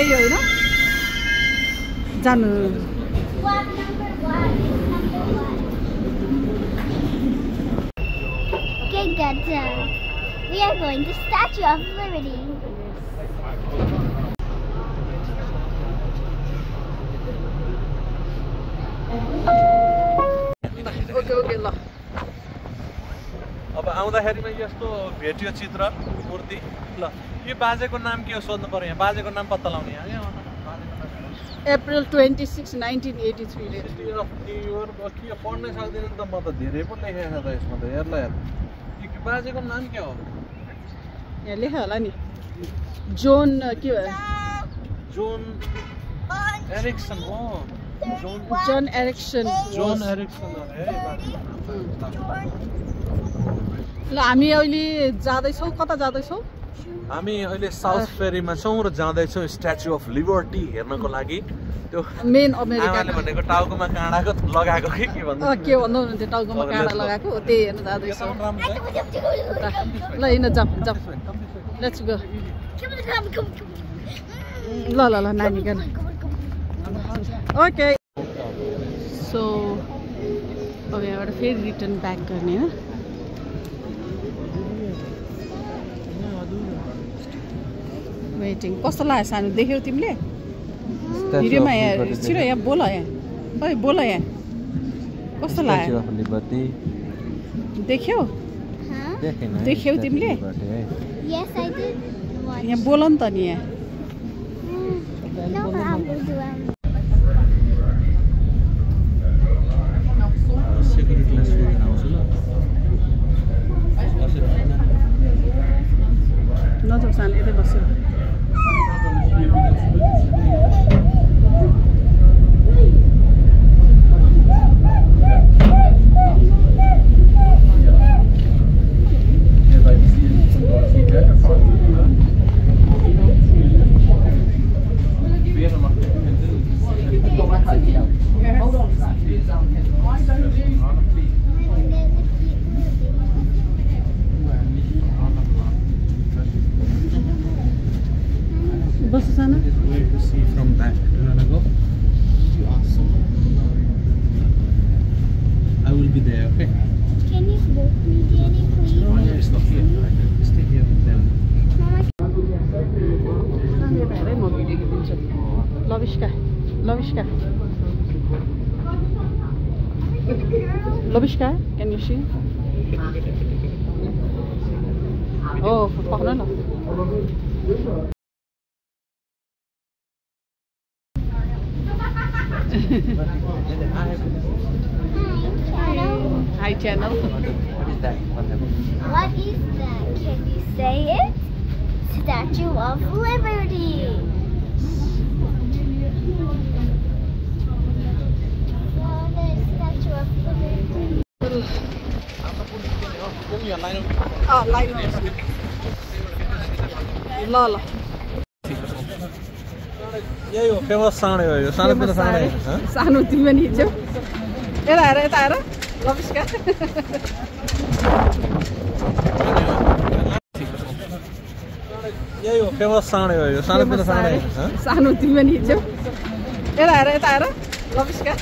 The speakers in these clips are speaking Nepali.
यही होइन जानु Okay, good. We are going to Statue of Liberty. Okay, ल अब आउँदाखेरिमा यस्तो भेटियो चित्र मूर्ति ल यो बाजेको नाम के हो सोध्नु पर्यो यहाँ बाजेको नाम पत्ता लगाउने यहाँ April 26, 1983 रे अफ न्युयोर्क के पढ्नै सक्दिनँ नि त म त धेरै पो लेखेको छ त यसमा त हेर्ला हेर यो बाजेको नाम के हो यहाँ लेख होला नि जोन के हो जोन एरिक्सन हो जोन एरिक्सन जोन एरिक्सन ल हामी अहिले जाँदैछौँ कता जाँदैछौँ हामी अहिले साउथ फेरीमा छौँ र जाँदैछौँ स्ट्याचु अफ लिबर्टी हेर्नको लागि त्यो मेन अमेरिकाले भनेको टाउकोमा काँडाको लगाएको के भन्नु के भन्नु हुनुहुन्थ्यो टाउकोमा काँडा लगाएको त्यही हेर्न जाँदैछौँ ल हिँड जाऊ लेट्स गो ल ल ल नानी गर्न ओके सो अब यहाँबाट फेरि रिटर्न ब्याक गर्ने हो वेटिङ कस्तो लाग्यो सानो देख्यौ तिमीले भिडियोमा यहाँ छिटो यहाँ बोल यहाँ ओइ बोल यहाँ कस्तो लाग्यो देख्यौ देख्यौ तिमीले यहाँ बोल नि त नि यहाँ नजाऊ सानो यतै बस्यो बस सानो from back. Do you wanna go? Awesome. I will be there, okay? Can you book me, Danny, please? Oh, yeah, it's not here. I can stay here with them. हेरै म video खिचिदिन्छु Lavishka Lavishka Lavishka can you C ओ पक्न ल Hi channel. What is that? What is that? Can you say it? Statue of Liberty. The Statue of Liberty. ल ल यही हो फेमस साँडे हो यो सानोतिनो साँडे सानो तिमी पनि हिँड्छौ यता आएर लविष्का यही हो फेमस साँडे हो यो सानोतिनो साँडे सानो तिमी पनि हिँड्छौ यता आएर लविष्का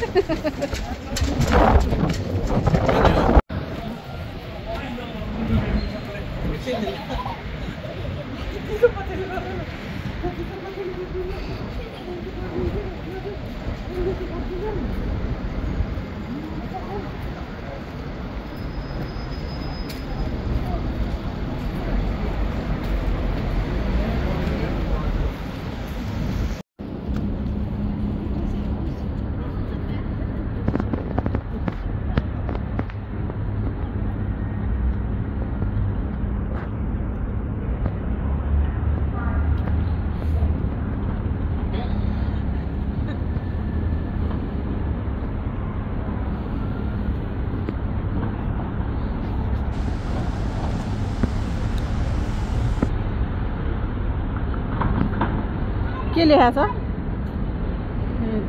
के लेखा छ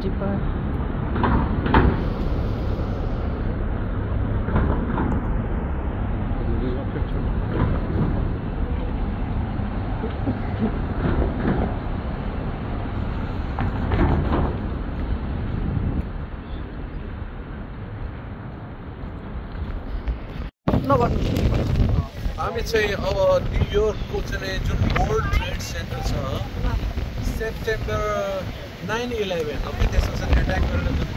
डिपर हामी चाहिँ अब न्युयोर्कको चाहिँ जुन वर्ल्ड ट्रेड सेन्टर छ सेप्टेम्बर 9/11 अब त्यसमा चाहिँ एट्याक गरेर जुन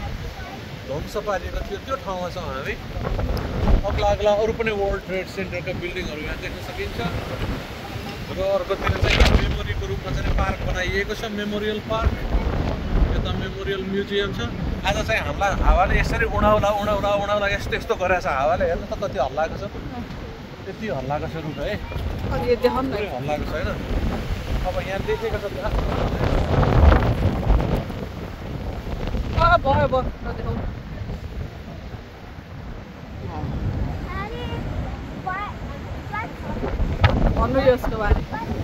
ध्वंस पारिएको थियो त्यो ठाउँमा छौँ हामी। अग्ला अरू पनि वर्ल्ड ट्रेड सेन्टरका बिल्डिङहरू यहाँ देख्न सकिन्छ र अर्कोतिर चाहिँ मेमोरीको रूपमा चाहिँ पार्क बनाइएको छ, मेमोरियल पार्क। यता मेमोरियल म्युजियम छ। आज चाहिँ हामीलाई हावाले यसरी उडाउला यस्तो गरेको छ हावाले। हेर्नु त कति हल्लाएको छ, त्यति हल्लाएको छ रुख है, हल्लाएको छैन। अब यहाँ देखेको छ भन्नु यसको बारे।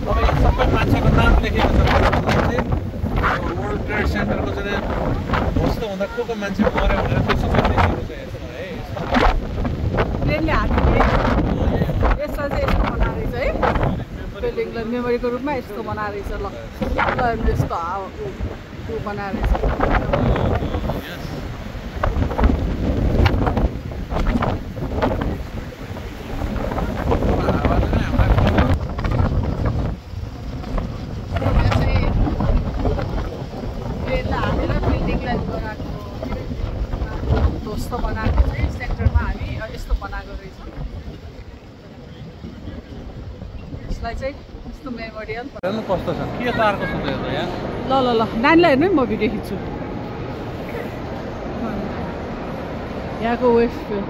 अब यहाँ सबै मान्छेको नाम लेखेको छ वर्ल्ड ट्रेड सेन्टरको चाहिँ ध्वस्त हुँदा को मान्छे मऱ्यो भनेर त्यो सबै लेखेको छ यसमा है। प्लेनले हानेको यसमा चाहिँ यस्तो बनाएको रहेछ है, बिल्डिङलाई मेमोरीको रूपमा यस्तो बनाएको रहेछ। ल यस्तो ऊ बनाएको रहेछ। हेर्नु कस्तो छ, के तारको छ त यहाँ। ल नानीलाई हेर्नु है, म भिडियो खिच्छु। यहाँको वेस्टफिल्ड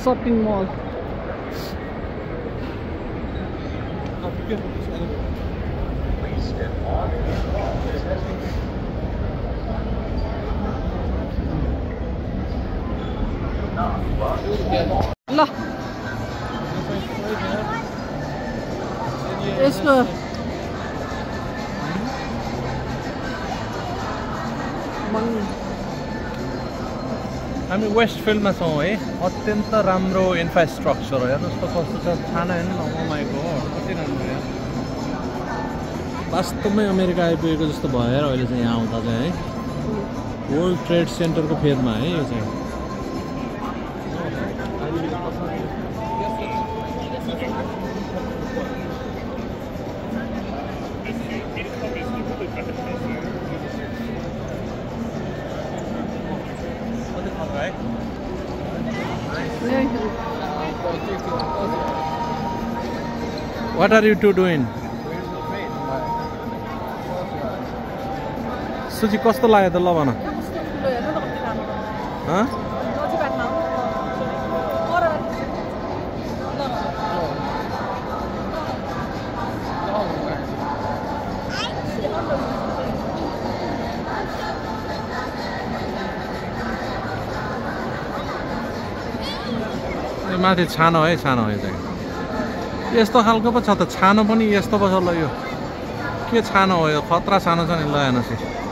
सपिङ मल। ल यसको हामी वेस्टफिल्डमा छौँ है। अत्यन्त राम्रो इन्फ्रास्ट्रक्चर हो। हेर्नुहोस् त कस्तो छ, छाना हेर्नु न, ओमाइको कति राम्रो यहाँ। वास्तवमै अमेरिका आइपुगेको जस्तो भएर अहिले चाहिँ यहाँ आउँदा चाहिँ है, वर्ल्ड ट्रेड सेन्टरको फेदमा है यो चाहिँ। What are you two doing? सुजी कस्तो लाग्यो त ल भन। माथि छानो है, छानो है चाहिँ यस्तो खालको पो छ त। छानो पनि यस्तो पो छ। ल यो के छानो हो यो, खतरा छानो छ नि। ल हेर्नुहोस्